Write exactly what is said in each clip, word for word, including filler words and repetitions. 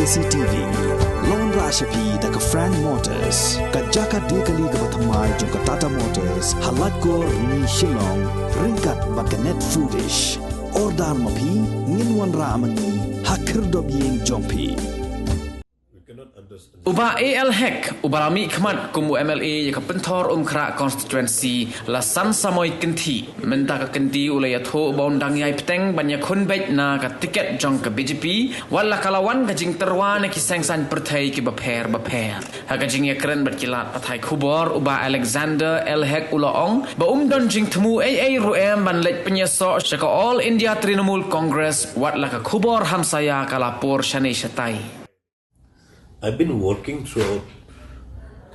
C T V. Long ra sha phi da ka Frank Motors, ka jaka de kali kaba thymmai jong ka Tata Motors, ha Laitkor, Rni, Shillong, ryngkat bad ka Net Foodish. Order ma phi, ngin wanrah ma ngi ha khyrdop ïing jong phi. U Bah A L Hek, uba la mih khmat kum u M L A ïa ka Pynthorumkhrah Constituency, la san samoi kynthih. Mynta ka kynti u la ïathuh ba un dang ïai bteng ban ïakhun beit na ka tiket jong ka B J P, wat la ka la wan ka jingtyrwa na ki seng saiñ pyrthei kiba pher ba pher. Ha ka jingïakren bad ki lad pathai khubor, u Bah Alexander L Hek u la ong ba um don jingthmu ei ei ruh em ban leit pynïasoh sha ka All India Trinamool Congress, wat la ka khubor hamsaïa ka la pur shane shatai. I've been working throughout.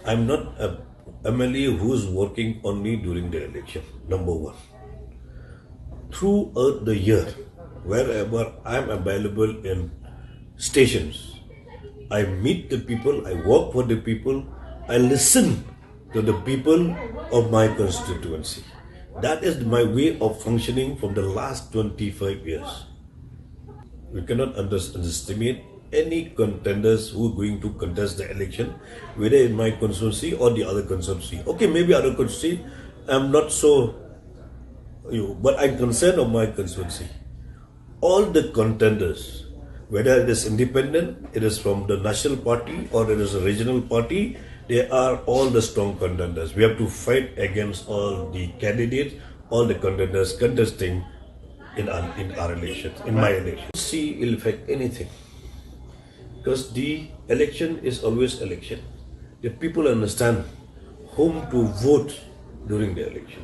I'm not a M L A who's working only during the election, number one. Throughout the year, wherever I'm available in stations, I meet the people, I work for the people, I listen to the people of my constituency. That is my way of functioning from the last twenty-five years. We cannot underestimate any contenders who are going to contest the election, whether in my constituency or the other constituency. Okay, maybe other constituency, I'm not so, you, but I'm concerned of my constituency. All the contenders, whether it is independent, it is from the national party or it is a regional party, they are all the strong contenders. We have to fight against all the candidates, all the contenders contesting in our, in our election, in my election. See, it'll affect anything. Because the election is always election. The people understand whom to vote during the election.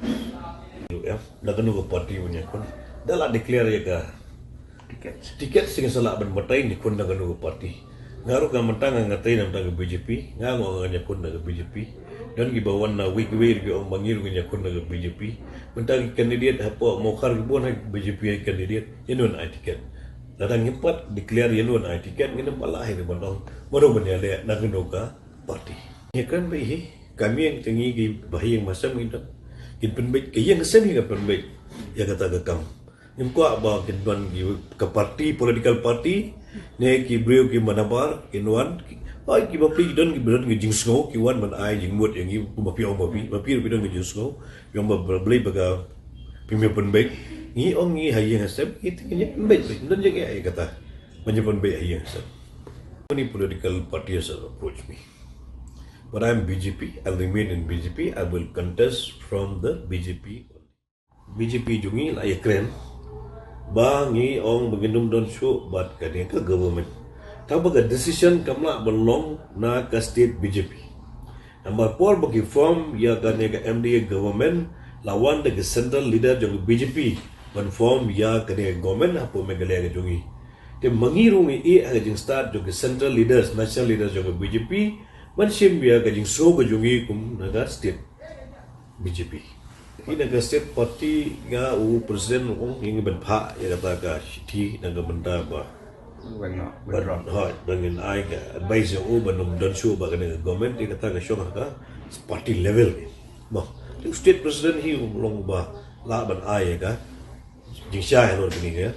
U F, na kano ka party ban ïakhun. Da la declare ïa ka ticket. Ticket sing sa lah ban batai ïakhun na kano ka party. Nga ruh ka mynta nga ngatei na mynta ka B J P, nga ngam ïakhun na ka B J P. Don kiba wan na wei wei ruh ki ong ba ngi ruh ngin ïakhun na ka B J P. Mynta ki candidate hapoh Mawkhar ki bun ha B J P ha candidate. Ïa no ai ticket. Lada ngim pat declare ïa no ai ticket ngin ym pat lah hi ban ong. Mano ban ïaleh na kano ka party. Ïa kan ba hi. Kami ïa kita ngi ki bahaïing bahasem ngi don. Kin pynbeit ka ïing ka sem hi ka pynbeit. Ïa kata ka kam. Ngim kwah ba kin don ki ka party, political party, ne ki briew ki manabar, kin wan, ki, ai ki bapli ki don ki don ki jingsngew, ki wan ban ai jingmut ïa ngi, kum ba phi ong ba phi, ba phi ruh phi don ki jingsngew, phi ong ba Blei ba ka phi me pynbeit, ngi ong ngi ha ïing ha sem, ngi te ngi pynbeit, don jingeh ïa kata, ban ïa pynbeit ha ïing ha sem. Many political parties have approached me. But I'm B J P, I'll remain in B J P, I will contest from the B J P. B J P jong ngi la ïakren ba ngi ong ba ngin ym don shuh bad kane ka government. Tang ba ka decision kam lah ban long na ka state B J P. Namar por ba ki form ïa kane ka M D A government la wan da ka central leader jong ka B J P ban form ïa kane ka government hapoh Meghalaya ka jong ngi. Te ma ngi ruh ngi ïeh ha ka jingstad jong ka central leaders, national leaders jong ka B J P ban shim ïa ka jingsngew ka jong ngi kum na ka state B J P. Hi na ka state party nga u president u ong ngi ban phah ïa kata ka shithi na ka bynta ba. Weng noh, ban withdraw. Hoi, ba ngin ai ka advice ïa u ban ym don shuh bad kane ka government ïa kata ka shong ha ka party level. Ba, u state president hi u long ba lah ban ai ïa ka jingshai halor kane ka.